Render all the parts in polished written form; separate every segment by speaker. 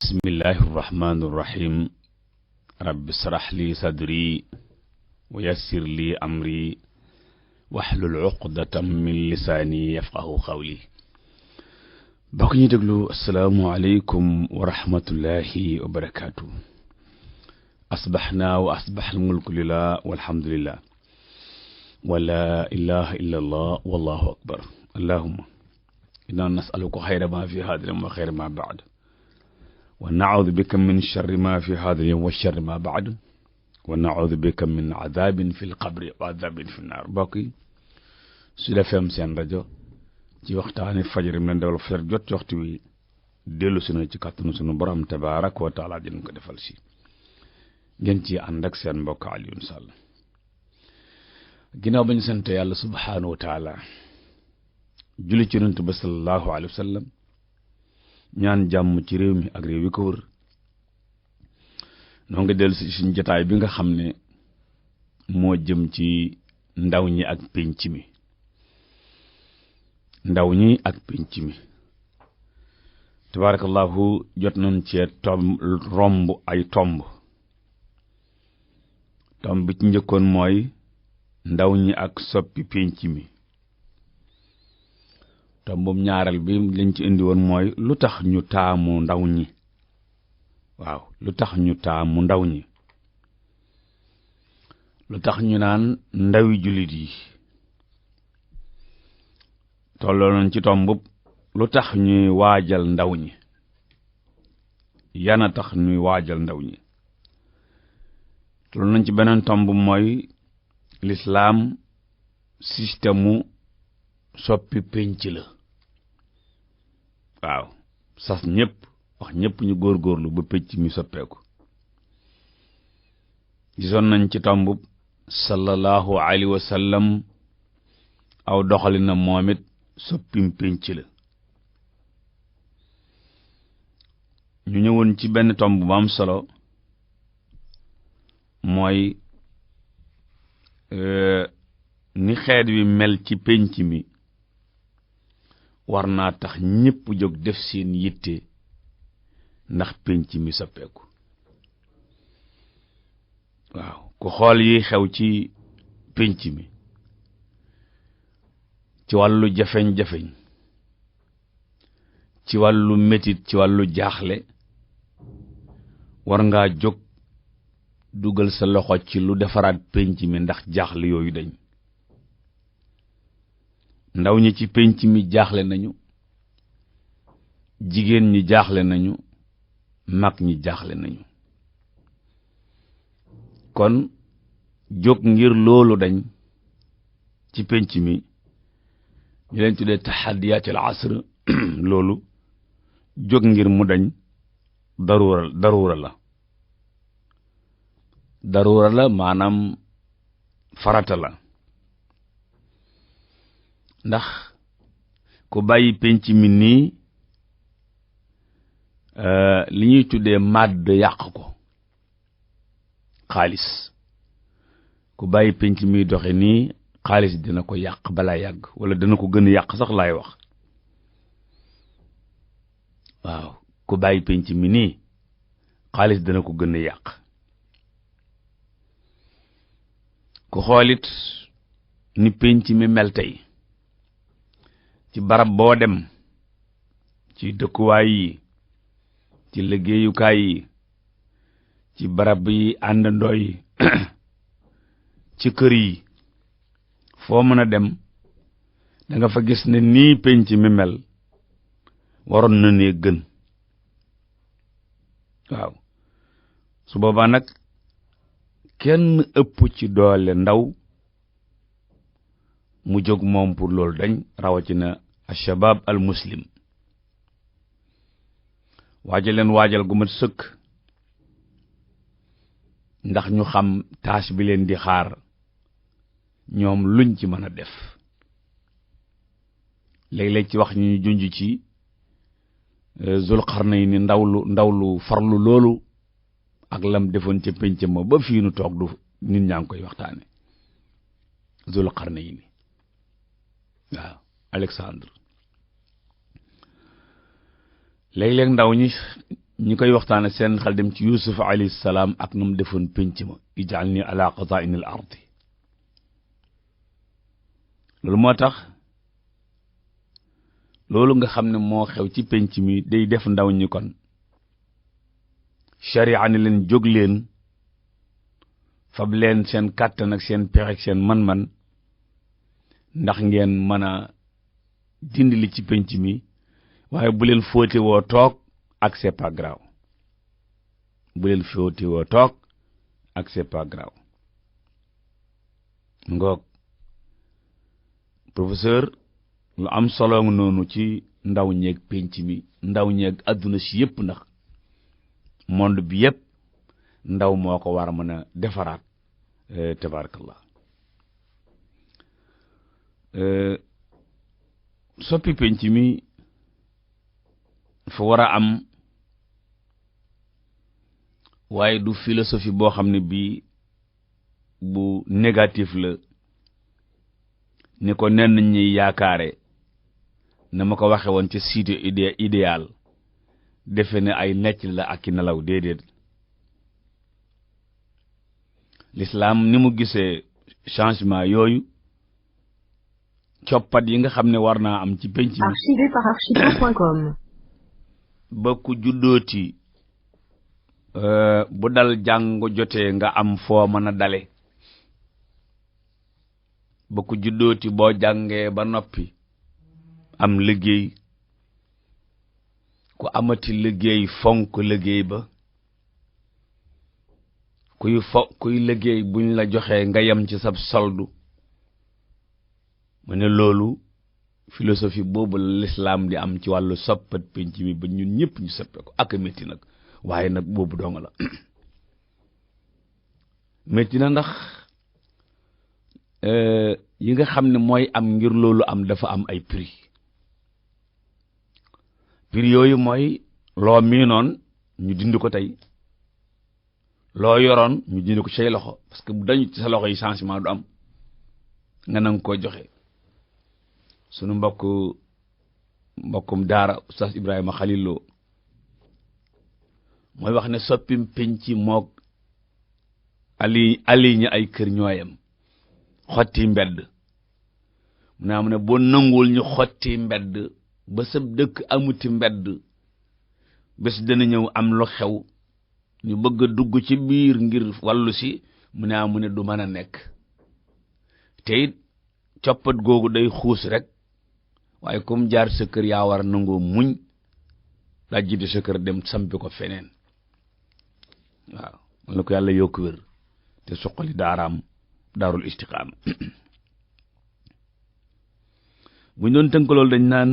Speaker 1: bismillahi irrahmani irrahim rabbi srah li sadri wa yassir li amri wahlul uqdatam min lisaani yafqahu qawli. bokk ñu déglu asalaamu aleykum wa rahmatullahi wa barakaatu. asbaxnaa wa asbax almulku lillah walhamdulillah wa la ilaha illa allah wallahu akbar. allahumma inna nasaluka xayra ma fi hada wa xayra ma baad wa naudu bika min charri ma fi hada al-yawm wa charri ma baad wa naudu bika min adabin fi lqabri wa adabin fi nnaar. mbokk yi Sud FM seen rajo ci waxtaani fajar mi leen dawal fajar jot ci waxtu wi dellu si na ci kàttanu sunu borom tabaaraka wa taala dinañ ko defal si ngeen ci ànd ak seen mbokk Alioune Sall. ginnaaw ba ñu sant yàlla subhaanahu wa taala julli ci yonent ba sallallahu alayhi wa sallam ñaan jàmm ci réew mi ak réew yi ko wër noo nga dellu si suñu jotaay bi nga xam ne moo jëm ci ndaw ñi ak pénc mi. ndaw ñi ak pénc mi tabarakallahu jot nañ cee romb ay tomb bi ci njëkkoon mooy ndaw ñi ak soppi pénc mi. tombum ñaareel bi lañ ci indi woon mooy lu tax ñu taamu ndaw ñi. waaw lu tax ñu taamu ndaw ñi, lu tax ñu naan ndawi jullit yi. tolloo nañ ci tombub lu tax ñuy waajal ndaw ñi, yana tax ñuy waajal ndaw ñi. tolloo nañ ci beneen tomb mooy lislaam système mu soppi pénc la. waaw sas ñëpp wax ñëpp ñu góorgóorlu ba pénc mi soppeeku. gisoon nañ ci tombub sallallahu alayhi wa sallam aw doxalina moom it soppim pénc la. ñu ñëwoon ci benn tomb bu am solo mooy ni xeet wi mel ci pénc mi war naa tax ñépp jóg def seen yitte ndax pénc mi soppeeku. waaw ku xool yi xew ci pénc mi ci wàllu jafeñ-jafeñ, ci wàllu metit, ci wàllu jaaxle, war ngaa jóg dugal sa loxo ci lu defaraat pénc mi ndax jaaxle yooyu dañ. ndaw ñi ci pénc mi jaaxle nañu, jigéen ñi jaaxle nañu, mag ñi jaaxle nañu. kon jóg ngir loolu dañ ci pénc mi ñu leen tuddee taxadiyaatil asr loolu jóg ngir mu dañ daruura la maanaam farata la. ndax ku bàyyi pénc mi nii li ñuy tuddee màdd yàq ko. xaalis ku bàyyi pénc mi doxe nii xaalis dina ko yàq balaa yàgg, wala dina ko gën a yàq sax laay wax. waaw ku bàyyi pénc mi nii xaalis dina ko gën a yàq. ku xoolit ni pénc mi mel tey ci barab boo dem, ci dëkkuwaay yi, ci liggéeyukaay yi, ci barab yi àndandoo yi ci kër yi, foo mën a dem da nga fa gis ne nii pénc mi mel waroon na ne gën. waaw su boobaa nag kenn ëpp ci doole ndaw mu jóg moom pour loolu dañ, rawatina ashabab al muslim. waajal gu mat sëkk ndax ñu xam tâche bi leen di xaar ñoom luñ ci mën a def. léeg-léeg ci wax ñu junj ci Zulqarnayni ndaw lu farlu loolu ak lam defoon ca pénc ma ba fii nu toog du nit ñaa ngi koy waxtaane. Zulqarnayni waaw Alexandre léeg-léeg ndaw ñi ñi koy waxtaane seen xel dem ci Yuusuf alayhi salaam ak nu mu defoon pénc ma ij'alni ala xazaa'inil ardi loolu moo tax loolu nga xam ne moo xew ci pénc mi day def ndaw ñi kon sharia ne leen jóg leen fab leen seen kàttan ak seen pexe ak seen man-man ndax ngeen mën a dindi li ci pénc mi waaye bu leen fóote woo toog ak c'est pas grave bu leen fóote woo toog ak c'est pas grave ngoog professeur lu am solo nga noonu ci ndaw ñeeg pénc mi ndaw ñeeg adduna si yépp ndax monde bi yépp ndaw moo ko war a mën a defaraat tabarakallah soppi pénc mi dafa war a am waaye du philosophie boo xam ne bii bu négatif la ni ko nenn ñi yaakaare na ma ko waxe woon ci cité idéal defe ne ay necc la ak i nelaw déedéet l'islam ni mu gisee changement yooyu coppat yi nga xam ne war naa am ci penc mi
Speaker 2: archivé par archive.com
Speaker 1: ba ku juddooti bu dal jàng jotee nga am foo mën a dale ba ku juddooti boo jàngee ba noppi am liggéey ku amati liggéey fonk liggéey ba kuy liggéey buñ la joxee nga yem ci sab soldu mu ne loolu philosophie boobu la l'islam di am ci wàllu soppat penc mi ba ñun ñëpp ñu soppe ko ak métti nag waaye nag boobu dong la métti na ndax yi nga xam ne mooy am ngir loolu am dafa am ay prix yooyu mooy loo miinoon ñu dindi ko tey loo yoroon ñu dindi ko say loxo parce que bu dañu ci sa loxo yi changement du am nga nanga koo joxe sunu mbokkum daara oustaz Ibrahima Khalil Lo mooy wax ne soppim penc mook ali ñi ay kër ñooyam xotti mbedd mu naa mu ne boo nanguwul ñu xotti mbedd ba sa dëkk amuti mbedd bés dana ñëw am lu xew ñu bëgg a dugg ci biir ngir wàllu si mu ne du mën a nekk te it coppat googu day xuus rek waaye comme jaar sa kër yaa war a nangoo muñ daa jiite sa kër dem sampi ko feneen waaw man la ko yàlla yokk wér te suqali daaraam daarul istiqaama buñ doon tënk loolu dañ naan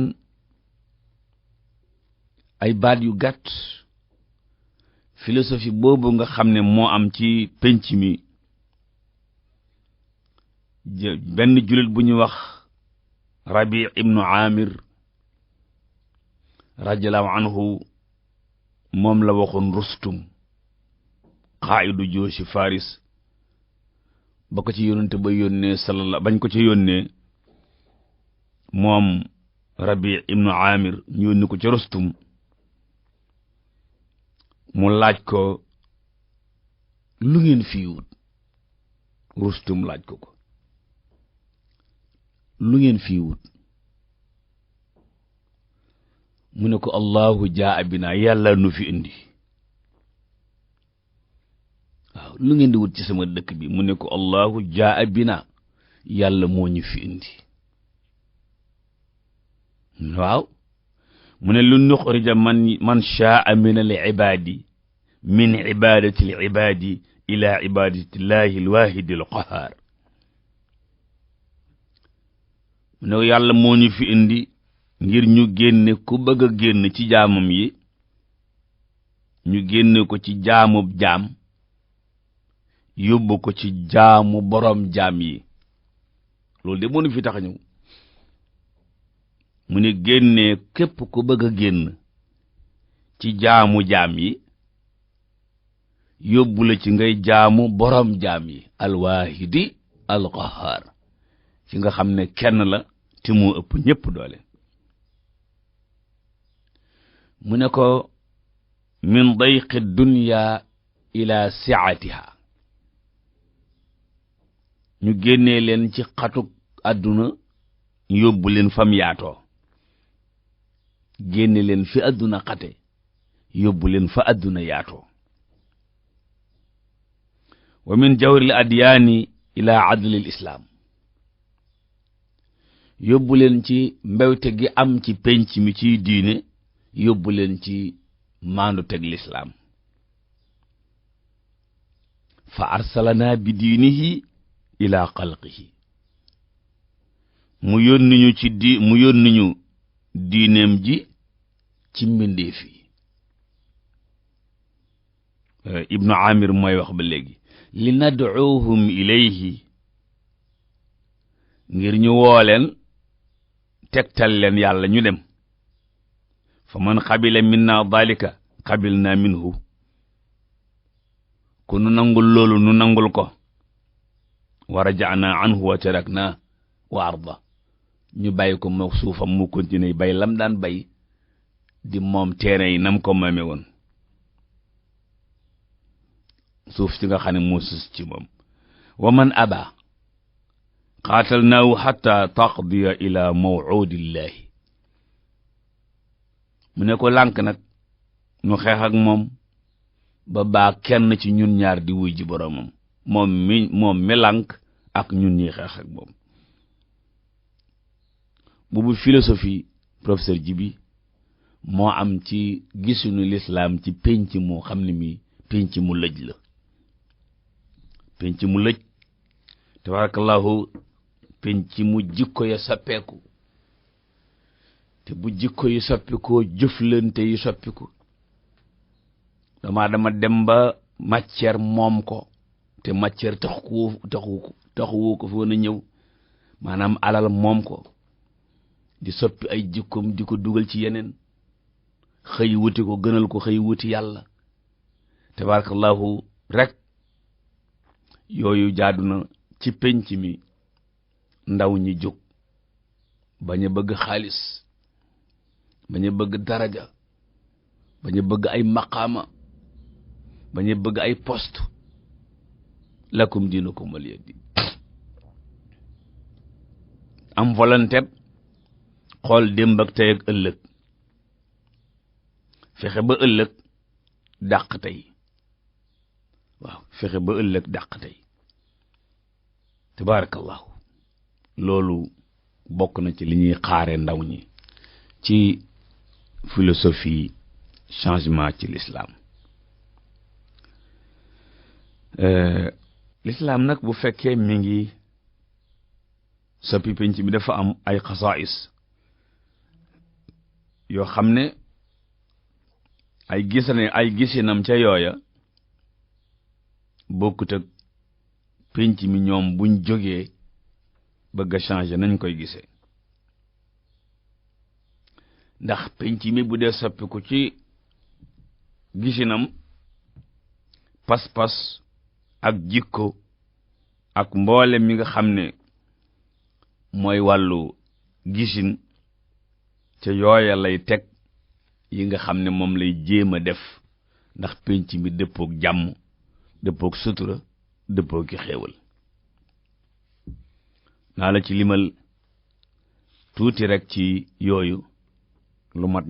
Speaker 1: ay baat yu gàtt philosophie boobu nga xam ne moo am ci penc mi benn jullit bu ñu wax Rabi ibnu Amir radiyallahu anhu moom la waxoon Rustum xaayidu jooshi Faris ba ko ci yónnante ba yónnee bañ ko ci yónnee moom Rabi ibnu Amir ñu yónni ko ci Rustum mu laaj ko lu ngeen fii wut Rustum laaj ko lu ngeen fii wut mu ne ko allahu jaa bina yàlla nu fi indi waaw lu ngeen di wut ci sama dëkk bi mu ne ko allahu jaa bina yàlla moo ñu fi indi waaw mu ne lu nuxrija man shaa min al ibaadi min ibadati al ibaadi ila ibadati llahi al wahidi al qahar mu ne yàlla moo ñu fi indi ngir ñu génne ku bëgg a génn ci jaamam yi ñu génne ko ci jaamub jaam yóbbu ko ci jaamu borom jaam yi loolu de mënu fi tax a ñëw mu ne génnee képp ku bëgg a génn ci jaamu jaam yi yóbbu la ci ngay jaamu borom jaam yi alwaahidi alqahar ci nga xam ne kenn la te moo ëpp ñépp doole mu ne ko min dayqi dunya ila si'atiha ñu génnee leen ci xatuk àdduna yóbbu leen fam yaatoo génne leen fi àdduna xate yóbbu leen fa àdduna yaatoo wa min jawril adyaani ila adlil islaam yóbbu leen ci mbewte gi am ci penc mi ciy diine yóbbu leen ci maandu teg lislaam fa arsalana bi diinihi ila xalqihi mu yónni ñu diineem ji ci mbindeef yi ibnu amir mooy wax ba léegi li nad'uuhum ilayhi ngir ñu woo leen tegtal leen yàlla ñu dem fa man xabila minna dalika xabilna minhu ku nu nangul loolu nu nangul ko wa raja'na anhu wa tarakna wa arda ñu bàyyi ko mook suufam mu continuer bay lam daan bay di moom teere yi nam ko moome woon suuf si nga xam ne moo sus ci moom wa man aba qaatalnaahu hatta taqdiya ila maw'udillahi mu ne ko lànk nag nu xeex ak moom ba baa kenn ci ñun ñaar di wuy ji boromam moom mi lànk ak ñun ñi xeex ak moom boobu philosophie professeur Djibi moo am ci gisuñu lislaam ci penc moo xam ne mi penc mu lëj la penc mu lëj tabarakallahu penc mu jikko ya soppeeku te bu jikko yi soppikoo jëflante yi soppiku dama dem ba matière moom ko te matière taxu ko fi woon a ñëw maanaam alal moom ko di soppi ay jikkoom di ko dugal ci yeneen xëy wuti ko gënal ko xëy wuti yàlla tabarakallahu rek yooyu jaadu na ci penc mi ndaw ñi jóg bañ a bëgg xaalis bañ a bëgg daraja bañ a bëgg ay maqaama bañ a bëgg ay poste lakum diinukum waliya diin am volonté xool démb ak tey ak ëllëg fexe ba ëllëg dàq tey waaw fexe ba ëllëg dàq tey tabarakallahu loolu bokk na ci li ñuy xaare ndaw ñi ci philosophie changement ci l'islam l'islam nag bu fekkee mi ngi soppi penc bi dafa am ay xasaais yoo xam ne ay gisinam ca yooya bokkut ak penc mi ñoom buñ jógee bëgg a changer nañ koy gisee ndax penc mi bu dee soppiku ci gisinam pas-pas ak jikko ak mboole mi nga xam ne mooy wàllu gisin ca yooya lay teg yi nga xam ne moom lay jéem a def ndax penc mi dëppook jàmm dëppook sutura dëppook ki xéewal naa la ci limal tuuti rek ci yooyu lu mat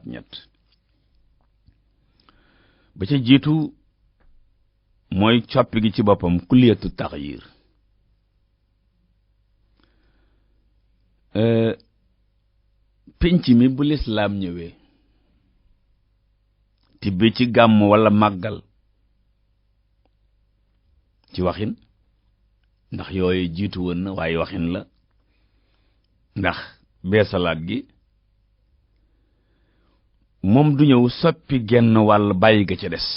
Speaker 1: ñett ba ca jiitu mooy coppi gi ci boppam kulliyatu taxyir penc mi bu lislaam ñëwee tibbi ci gàmm walla màggal ci waxin ndax yooyu jiitu woon na waaye waxin la ndax beesalaat gi moom du ñëw soppi genn wàll bàyyi ga ca des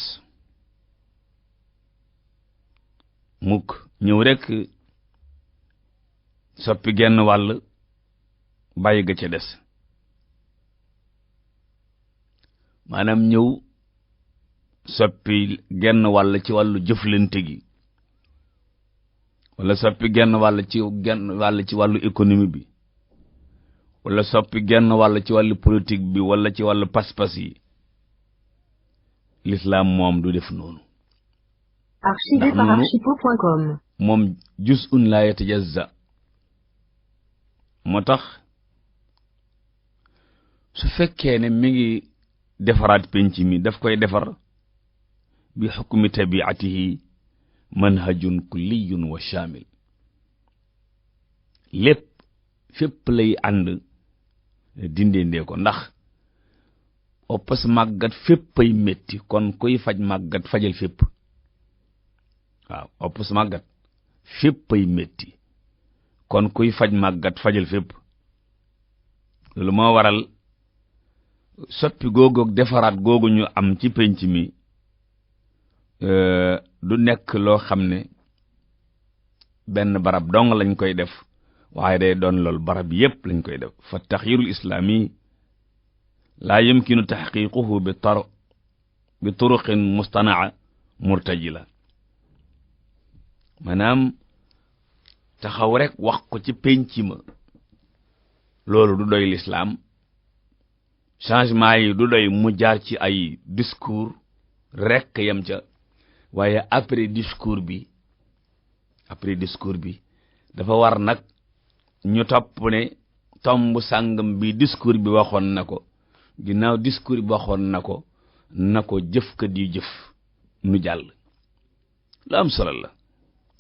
Speaker 1: mukk ñëw rekk soppi genn wàll bàyyi ga ca des maanaam ñëw soppi genn wàll ci wàllu jëflante gi walla soppi genn wàll ci wàllu économie bi wala soppi genn wàll ci wàllu politique bi wala ci wàllu pas-pas yi l'islam moom du def noonu.
Speaker 2: Archivé par archipo.com.
Speaker 1: moom juz'un la yatajazza. moo tax su fekkee ne mi ngi defaraat penc mi daf koy defar bi hukmi tabi'atihi manhajun kulliyun wa shamil. lépp fépp lay ànd dindindee ko ndax oppas màggat féppay métti kon kuy faj màggat fajal fépp. waaw oppas màggat féppay métti kon kuy faj màggat fajal fépp. loolu moo waral soppi googu defaraat googu ñu am ci penc mi du nekk loo xam ne benn barab dong lañ koy def waaye day doon lool barab yépp lañ koy def. fa taxyirul islaami laa yumkinu taxqiquhu bi turuqin mustanaa murtajila. maanaam taxaw rek wax ko ci penc ma loolu du doy l'islam. changement yi du doy mu jaar ci ay discours rek yam ca waaye après discours bi dafa war nag ñu topp ne tomb sàngam bi discours bi waxoon na ko ginnaaw discours bi waxoon na ko jëfkat yi jëf nu jàll. lu am solo la.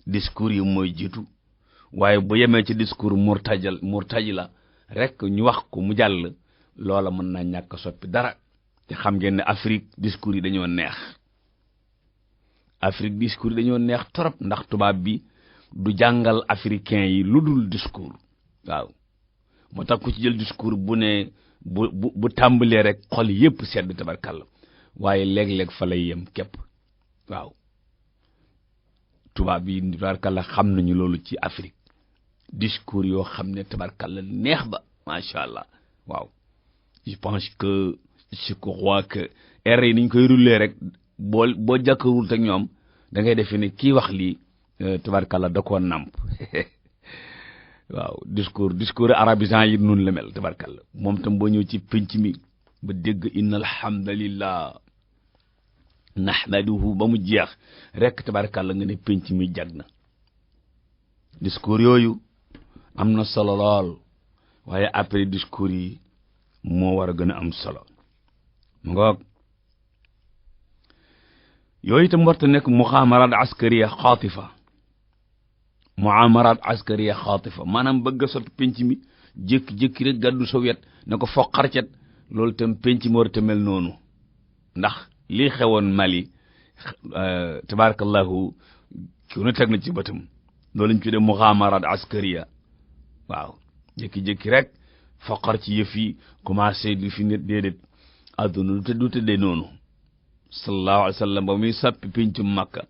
Speaker 1: discours yi mooy jiitu waaye bu yemee ci discours murtaji la rek ñu wax ko mu jàll loola mën naa ñàkk soppi dara. te xam ngeen ne Afrique discours yi dañoo neex. Afrique discours yi dañoo neex trop ndax tubaab bi du jàngal africain yi lu dul discours. waaw moo tax ku ci jël discours bu ne bu tàmbalee rek xol yépp sedd tabarkalla waaye léeg-léeg fa lay yem képp. waaw tubaab yi tabarkalla xam nañu loolu ci Afrique discours yoo xam ne tabarkalla neex ba macha allah. waaw je crois que air yi niñ koy rouler rek boo jàkkaarul ak ñoom da ngay defe ne kii wax lii tabarkalla da koo nàmp. waaw discours arabisant yi nun la mel tabarkalla moom tam boo ñëw ci penc mi ba dégg inna alhamdulillah nahmaduhu ba mu jeex rek tabarkalla nga ne penc mi jag na. discours yooyu am na solo lool waaye après discours yi moo war a gën a am solo. mu ngoog yooyu itam warta nekk muxaamaraat askariya xaatifa maanaam bëgg a soppi penc mi jékki-jékki rek gàddu soviet na ko foqarcet loolu itam penc mi warta mel noonu ndax lii xewoon Mali tabarakallahu ki ne teg na ci bëtam loolu lañ tuddee muxaamaraat askariya. waaw jékki-jékki rek foqar ci yëf yi commencé di fi nit déedéet adduna du tëddee noonu. sallallahu alayhi wa sallam ba muy sàppi pencum Makka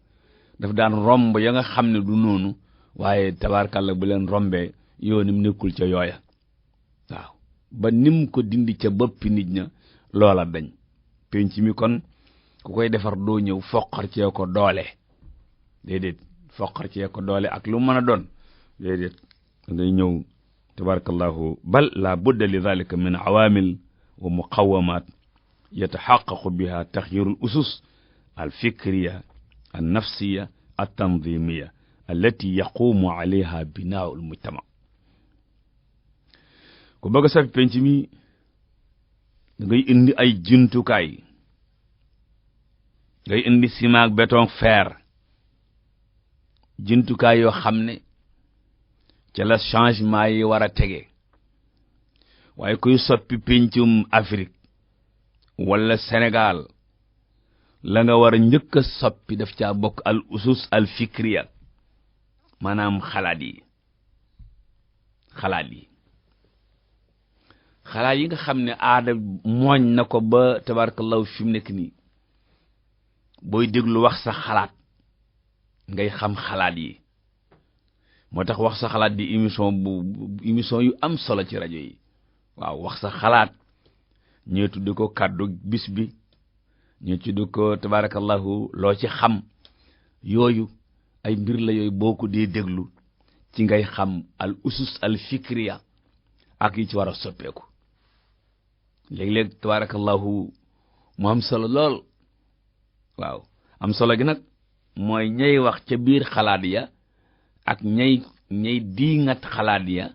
Speaker 1: daf daan romb ya nga xam ne du noonu waaye tabaarkalla bu leen rombee yoonum nekkul ca yooya. waaw ba nim ko dindi ca boppi nit ña loola dañ. penc mi kon ku koy defar doo ñëw foqar cee ko doole déedéet foqar cee ko doole ak lu mën a doon déedéet ngay ñëw tabaarakallahu bal la budda li dhalika min awaamil wa muqawamat yataxaqaqu biha taxyiru al-usus al-fikriya an-nafsiya at-tanzimiya allati yaqumu alayha binaau al-mujtama. ku bëgg a soppi penc mi da ngay indi ay jumtukaay ngay indi ciment ak béton fer jumtukaay yoo xam ne ca la changement yi war a tege waaye kuy soppi pencum Afrique wala Sénégal la nga war a njëkk a soppi daf caa bokk al usus al fikriya maanaam xalaat yi nga xam ne aada mooñ na ko ba tabarakallahu fi mu nekk nii booy déglu wax sa xalaat ngay xam xalaat yi moo tax wax sa xalaat di émission yu am solo ci rajo yi. waaw wax sa xalaat ñee tudd ko kàddu bis bi ñee tudd ko tabarakallahu loo ci xam yooyu ay mbir la yooyu boo ko dee déglu ci ngay xam al usus al fikriya ak yi ci war a soppeeku léeg-léeg tabarakallahu mu am solo lool waaw am solo gi nag mooy ñay wax ca biir xalaat ya ak ñay diingat xalaat ya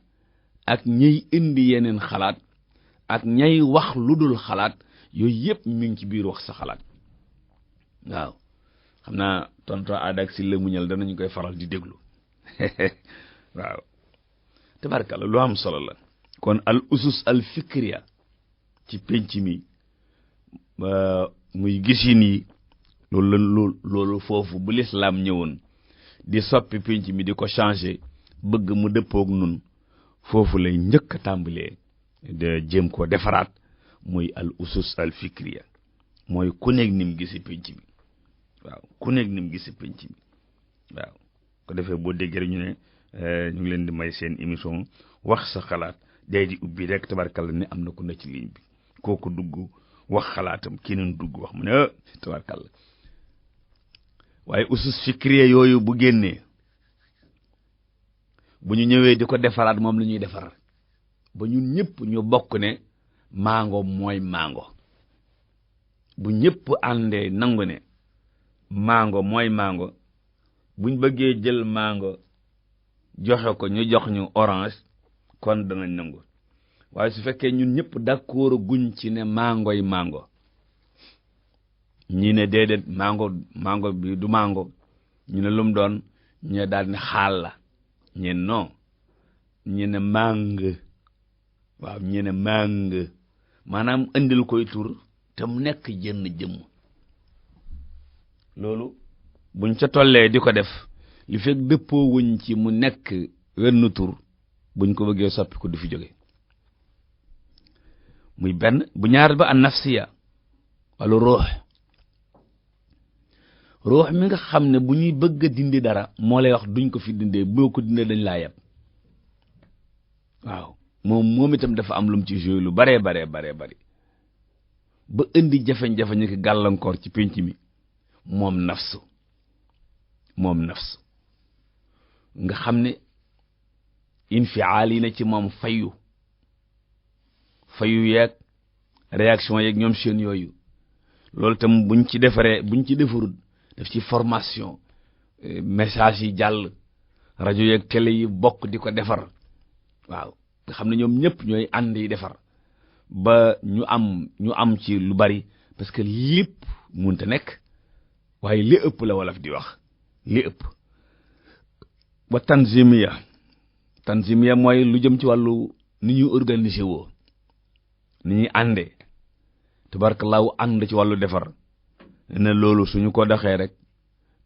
Speaker 1: ak ñay indi yeneen xalaat ak ñay wax lu dul xalaat yooyu yëpp mi ngi ci biir wax sa xalaat waaw xam naa tonto aada ak si la muñal danañu koy faral di déglu waaw tabarkalla lu am solo la kon al usus al fikriya ci penc mi muy gisin yi loolu foofu bu lislaam ñëwoon di soppi penc mi di ko changer bëgg mu dëppook nun foofu lay njëkk a tàmbalee de jéem koo defaraat muy al usus al fikriya mooy ku nekk ni mu gisi penc mi waaw ku nekk ni mu gisi penc mi waaw ko defee boo déggee rek ñu ne ñu ngi leen di may seen émission wax sa xalaat day di ubbi rek tabarkalla ne am na ku ne ci ligne bi kooku dugg wax xalaatam keneen dugg wax mu ne tabarkalla waaye usus fikriya yooyu bu génnee bu ñu ñëwee di ko defaraat moom la ñuy defar ba ñun ñëpp ñu bokk ne mango mooy mango bu ñëpp àndee nangu ne mango mooy mango buñ bëggee jël mango joxe ko ñu jox ñu orange kon danañ nangu waaye su fekkee ñun ñëpp d'accord guñ ci ne mangoy mango ñi ne déedéet mango bi du mango ñu ne lum doon ñu ne daal ne xaal la ñeen non ñu ne màng waaw ñu ne màng maanaam indil koy tur te mu nekk jënn jëmm loolu buñ ca tollee di ko def li fekk dëppoo wuñ ci mu nekk wenn tur buñ ko bëggee soppi ko du fi jóge muy benn bu ñaar ba an nafsiya wala ruux mi nga xam ne bu ñuy bëgg a dindi dara moo lay wax duñ ko fi dindee boo ko dindee dañ laa yeb waaw moom itam dafa am lu mu ci joué lu baree bari ba indi jafe-jafe ñu ko gàllankoor ci pénc mi moom nafsu nga xam ne infial yi na ci moom fayu yeeg réaction yeeg ñoom seen yooyu loolu tam buñ ci defarul def ci formation message yi jàll rajo yeeg télé yi bokk di ko defar waaw nga xam ne ñoom ñëpp ñooy ànd yi defar ba ñu am ci lu bari parce que lépp munta nekk waaye li ëpp la wolof di wax li ëpp ba tanzimiya mooy lu jëm ci wàllu ni ñuy organiser woo ni ñuy àndee tabarkallahu ànd ci wàllu defar ne loolu suñu ko doxee rek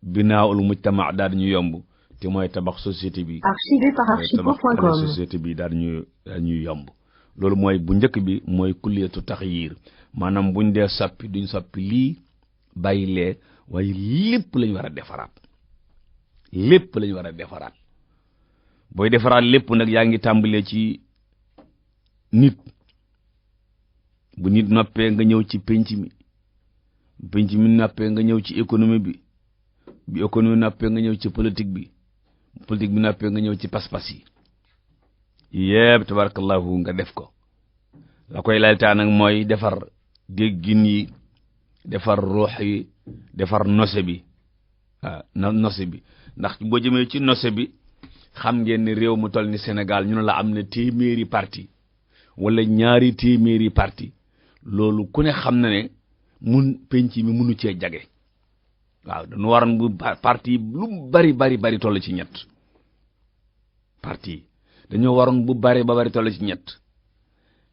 Speaker 1: binaa'ul mujtama daal ñu yomb te mooy tabax société bi
Speaker 2: archivé par archipo.com
Speaker 1: société bi daal ñuy yomb loolu mooy bu njëkk bi mooy kulliyatu taxyiir maanaam buñ dee soppi duñ soppi lii bàyyi lee waaye lépp lañ war a defaraat booy defaraat lépp nag yaa ngi tàmbalee ci nit bu nit noppee nga ñëw ci penc mi noppee nga ñëw ci économie bi économie noppee nga ñëw ci politique bi noppee nga ñëw ci pas-pas yi yépp tabarakallahu nga def ko la koy laltaa nag mooy defar déggin yi defar ruux yi defar nose bi nose bi ndax boo jëmee ci nose bi xam ngeen ne réew mu toll ni Sénégal ñu ne la am na téeméeri parti wala ñaari téeméeri parti loolu ku ne xam na ne penc mi mënu cee jage waaw dañu waroon bu parti lu bari toll ci ñett parti dañoo waroon bu bari toll ci ñett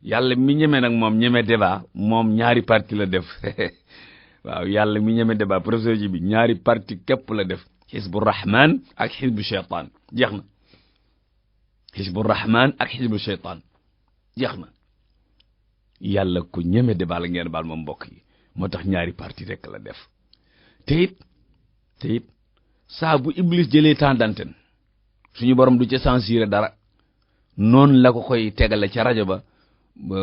Speaker 1: yàlla mi ñeme nag moom ñeme débat moom ñaari parti la def waaw yàlla mi ñeme débat professeur ji bi ñaari parti képp la def xisbu rahman ak xisbu shaytaan jeex na xisbu rahman ak xisbu shaytaan jeex na yàlla ku ñeme débat la ngeen baal moom mbokk yi moo tax ñaari parti rek la def te it saa bu iblis jëlee temps d'antenne suñu borom du ca censurer dara noonu la ko koy tegale ca rajo ba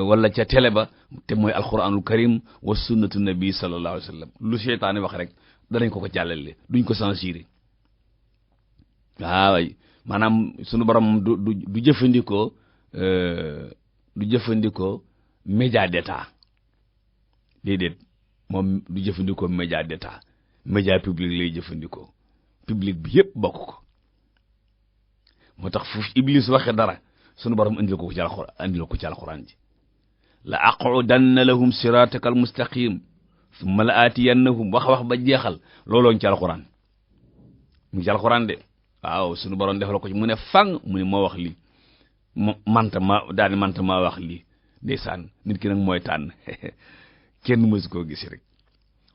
Speaker 1: wala ca télé ba te mooy alquranul karim wa sunnatu nabi sallallahu alayhi wa sallam lu seytaane wax rek danañ ko jàllale duñ ko censurer waaw maanaam suñu borom du jëfandikoo du jëfandikoo média d'état déedéet moom du jëfandikoo média d'état média public lay jëfandikoo public bi yëpp bokk ko moo tax fu Iblis waxe dara sunu borom andil ko ci alxuraan ji la aqudanna lahum siratakal mustaqim summa la aatiyannahum wax ba jeexal looloo ci alxuraan mu ngi ci alxuraan de waaw sunu borom defal ko ci mu ne fang mu ne moo wax lii manta maa wax lii ndeysaan nit ki nag mooy tànn kenn mësu koo gis rek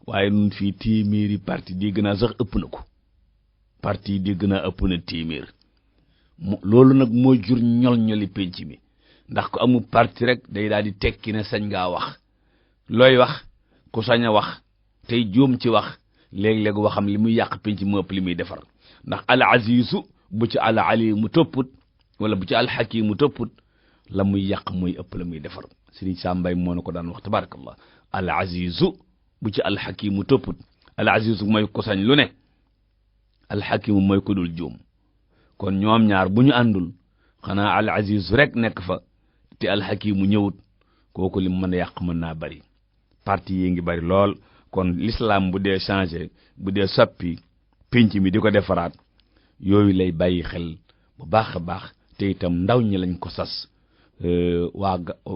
Speaker 1: waaye nun fii téeméeri parti dégg naa sax ëpp na ko parti dégg naa ëpp na téeméer loolu nag moo jur ñol-ñoli penc mi ndax ko amul parti rek day daal di tekki ne sañ ngaa wax looy wax ku sañ a wax tey juum ci wax léeg-léeg waxam li muy yàq penc mu ëpp li muy defar ndax al azizu bu ci al ali mu topput wala bu ci al hakim mu topput la muy yàq mooy ëpp la muy defar Sëriñ Sam Mbaye moo na ko daan wax tabarakallah al azizu bu ci al hakim mu topput al azizu mooy ko sañ lu ne al hakim mooy ko dul juum kon ñoom ñaar bu ñu àndul xanaa al azizu rek nekk fa te al hakim mu ñëwut kooku li mën a yàq mën naa bari parti yi ngi bari lool kon l'islam bu dee changé bu dee soppi pénc mi di ko defaraat yooyu lay bàyyi xel bu baax a baax te itam ndaw ñi lañ ko sas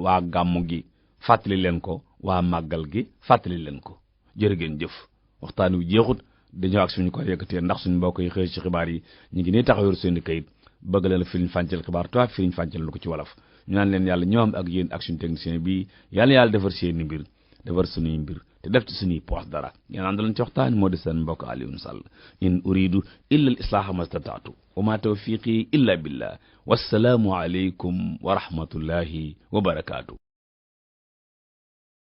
Speaker 1: waa gàmmu gi fàttali leen ko waa màggal gi fàttali leen ko jërë ngeen jëf waxtaan wi jeexut dañoo ak suñu ko yëkkatee ndax suñu mbokk yi xëy ci xibaar yi ñu ngi nii taxaw yor seen i kayit bëgg leen firiñ fàncal xibaar tubaab firiñ fàncal lu ko ci wolof ñu naan leen yàlla ñoom ak yéen ak suñu technicien bi yàlla defar seeni mbir defar suñuy mbir te def ci suñuy poos dara ngeen àndaloon ci waxtaan moo di seen mbokk Alioune Sall in uridu illa al islaaha mastataatu wa ma tawfiqi illa billah wassalaamu aleykum wa rahmatullahi wa barakaatu